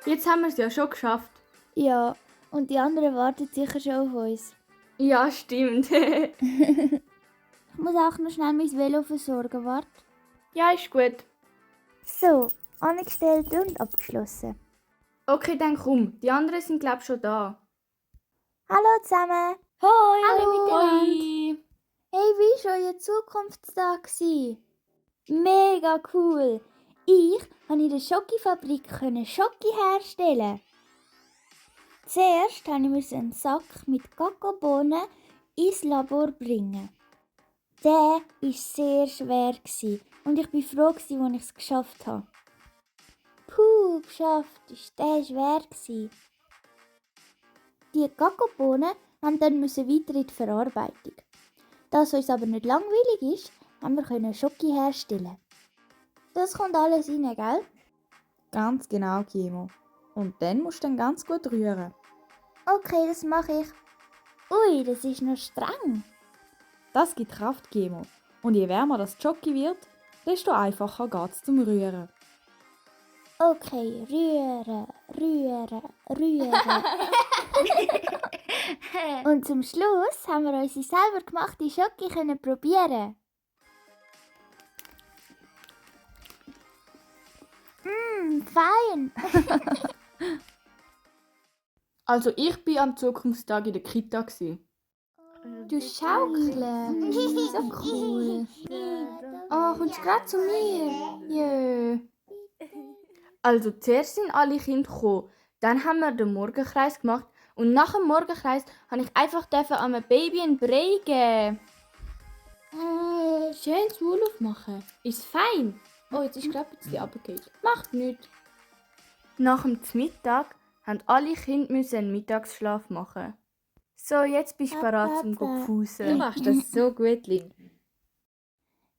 Jetzt haben wir es ja schon geschafft. Ja, und die anderen warten sicher schon auf uns. Ja, stimmt. Ich muss auch noch schnell mein Velo versorgen, warte. Ja, ist gut. So, angestellt und abgeschlossen. Okay, dann komm. Die anderen sind, glaube ich, schon da. Hallo zusammen. Hoi! Hallo miteinander. Hoi! Hey, wie war euer Zukunftstag? Mega cool. Ich konnte in der Schokofabrik Schoki herstellen. Zuerst musste ich einen Sack mit Kakaobohnen ins Labor bringen. Der war sehr schwer und ich war froh, als ich es geschafft habe. Puh, geschafft, ist der schwer. Die Kakaobohnen mussten dann weiter in die Verarbeitung. Da es uns aber nicht langweilig ist, haben wir Schoki herstellen. Das kommt alles rein, gell? Ganz genau, Guillermo. Und dann musst du dann ganz gut rühren. Okay, das mache ich. Ui, das ist noch streng. Das gibt Kraft, Guillermo. Und je wärmer das Schoki wird, desto einfacher geht es zum Rühren. Okay, rühren. Und zum Schluss haben wir unsere selber gemachte Schoki probieren. Fein. Also ich bin am Zukunftstag in der Kita. Du schaukeln. So cool. Oh, kommst du gerade zu mir? Jö. Also zuerst sind alle Kinder gekommen. Dann haben wir den Morgenkreis gemacht. Und nach dem Morgenkreis habe ich einfach einem Baby einen Brei geben. Schön das Maul aufmachen. Ist fein. Oh, jetzt ist gerade ein bisschen runtergefallen. Macht nichts. Nach dem Mittag haben alle Kinder einen Mittagsschlaf machen. So, jetzt bist du bereit zum Du Pfusen. machst das so gut, Lin.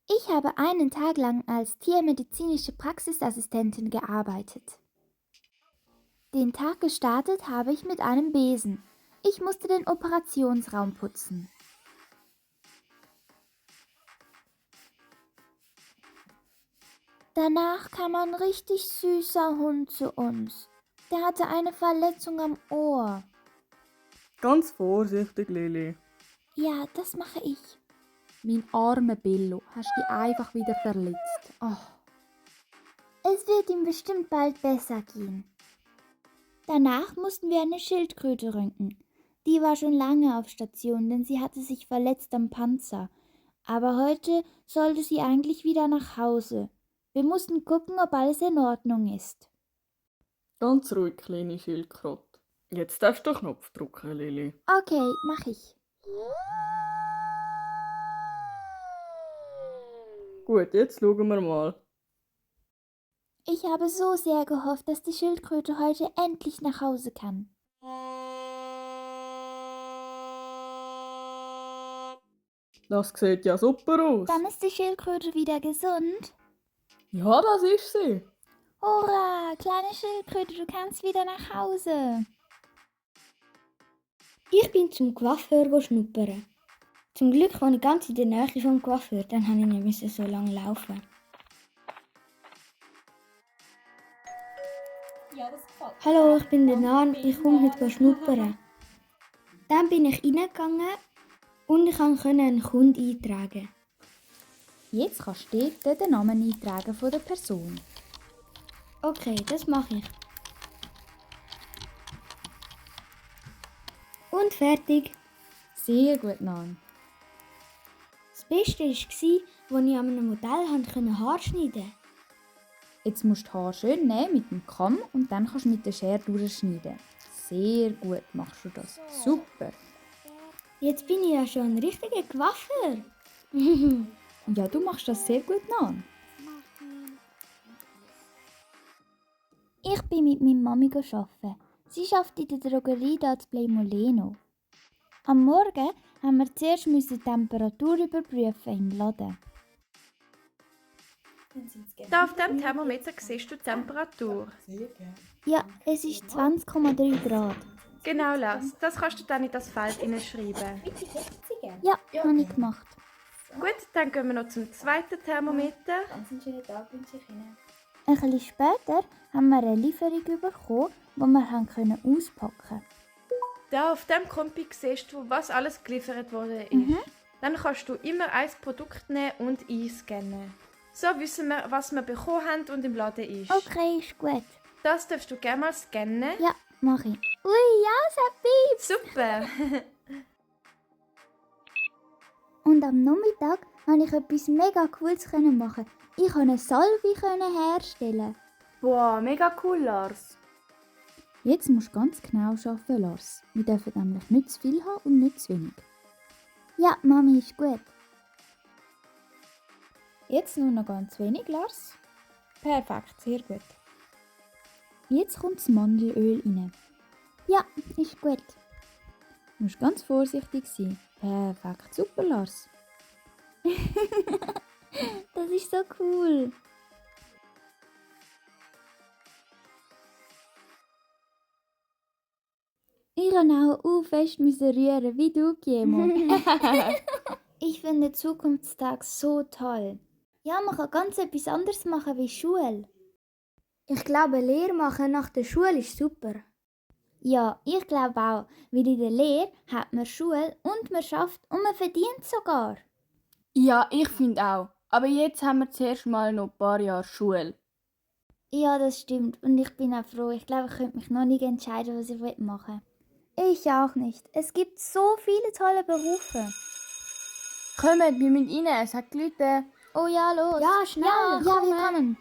Ich habe einen Tag lang als tiermedizinische Praxisassistentin gearbeitet. Den Tag gestartet habe ich mit einem Besen. Ich musste den Operationsraum putzen. Danach kam ein richtig süßer Hund zu uns. Der hatte eine Verletzung am Ohr. Ganz vorsichtig, Lili. Ja, das mache ich. Mein armer Bello, hast dich einfach wieder verletzt. Oh. Es wird ihm bestimmt bald besser gehen. Danach mussten wir eine Schildkröte röntgen. Die war schon lange auf Station, denn sie hatte sich verletzt am Panzer. Aber heute sollte sie eigentlich wieder nach Hause. Wir mussten gucken, ob alles in Ordnung ist. Ganz ruhig, kleine Schildkröte. Jetzt darfst du den Knopf drücken, Lili. Okay, mach ich. Gut, jetzt schauen wir mal. Ich habe so sehr gehofft, dass die Schildkröte heute endlich nach Hause kann. Das sieht ja super aus. Dann ist die Schildkröte wieder gesund. Ja, das ist sie. Hurra, kleine Schildkröte, du kannst wieder nach Hause. Ich bin zum Coiffeur schnuppern. Zum Glück wohne ich ganz in der Nähe vom Coiffeur, dann musste ich nicht so lange laufen. Hallo, ich bin der Nan, ich komme heute schnuppern. Dann bin ich reingegangen und ich konnte einen Kunden eintragen. Jetzt kannst du dort den Namen eintragen von der Person. Okay, das mache ich. Und fertig. Sehr gut, Nan. Das Beste war, als ich an einem Modell Haar schneiden konnte. Jetzt musst du die Haare schön nehmen mit dem Kamm und dann kannst du mit der Schere durchschneiden. Sehr gut machst du das. Super. Jetzt bin ich ja schon ein richtiger Coiffeur. Ja, du machst das sehr gut, Nan. Ich bin mit meiner Mami arbeiten. Sie arbeitet in der Drogerie hier in Plaimoleno. Am Morgen haben wir zuerst die Temperatur überprüfen im Laden. Da auf dem Thermometer siehst du die Temperatur. Ja, es ist 20,3 Grad. Genau, Lars. Das kannst du dann in das Feld hineinschreiben. Ja, habe ich gemacht. Gut, dann gehen wir noch zum zweiten Thermometer. Ganz einen schönen Tag wünsche ich Ihnen. Ein bisschen später haben wir eine Lieferung bekommen, die wir haben auspacken konnten. Da auf dem Kompi siehst du, was alles geliefert wurde. Dann kannst du immer ein Produkt nehmen und einscannen. So wissen wir, was wir bekommen haben und im Laden ist. Okay, ist gut. Das darfst du gerne mal scannen. Ja, mach ich. Ui, ja, es hat piepst. Super! Und am Nachmittag konnte ich etwas mega Cooles machen. Ich konnte eine Salbe herstellen. Boah, mega cool, Lars. Jetzt musst du ganz genau arbeiten, Lars. Wir dürfen nämlich nicht zu viel haben und nicht zu wenig. Ja, Mami, ist gut. Jetzt nur noch ganz wenig, Lars. Perfekt, sehr gut. Jetzt kommt das Mandelöl rein. Ja, ist gut. Du musst ganz vorsichtig sein. Perfekt, super, Lars. Das ist so cool. Ich kann auch fest rühren, wie du, Guillermo. Ich finde den Zukunftstag so toll. Ja, man kann ganz etwas anderes machen wie Schule. Ich glaube, Lehre machen nach der Schule ist super. Ja, ich glaube auch, weil in der Lehre hat man Schule und man schafft und man verdient sogar. Ja, ich finde auch. Aber jetzt haben wir zuerst mal noch ein paar Jahre Schule. Ja, das stimmt. Und ich bin auch froh. Ich glaube, ich könnte mich noch nicht entscheiden, was ich machen will. Ich auch nicht. Es gibt so viele tolle Berufe. Kommt, wir müssen rein, es hat Leute. Oh ja, los. Ja, schnell. Ja, wir kommen.